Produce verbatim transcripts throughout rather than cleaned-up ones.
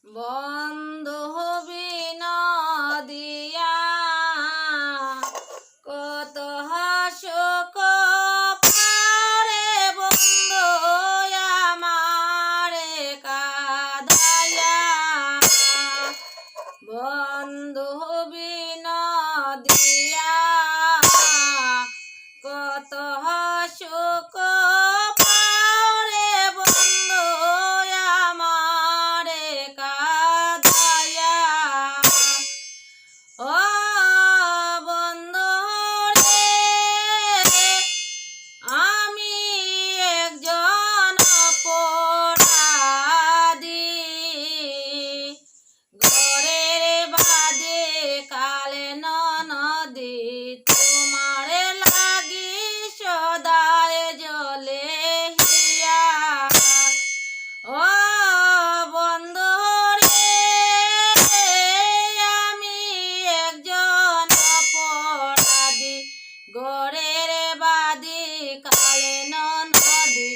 বন্ধু বিন দিয়া কত সুখ পাওরে বন্ধু আমারে কাদাইয়া। বন্ধু বিন দিয়া কত সুখ পাওরে বন্ধু আমারে কাদাইয়া। ও বন্ধু রে, আমি একজন অপরাধী। ঘরের বাদে কালে ননদী, তোমারে লাগি সদায় জ্বলে হিয়া। ও বন্ধু রে, আমি একজন অপরাধী। ঘরের বাদে কালে ননদী,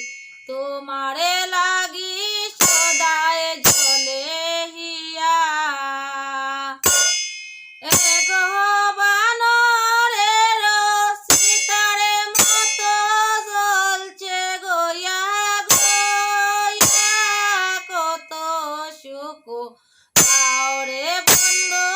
তোমারে লাগি সদায় জ্বলে হিয়া। এক বানরের চিতার মতো জ্বলছে গইয়া গইয়া, কত সুখ পাওরে বন্ধু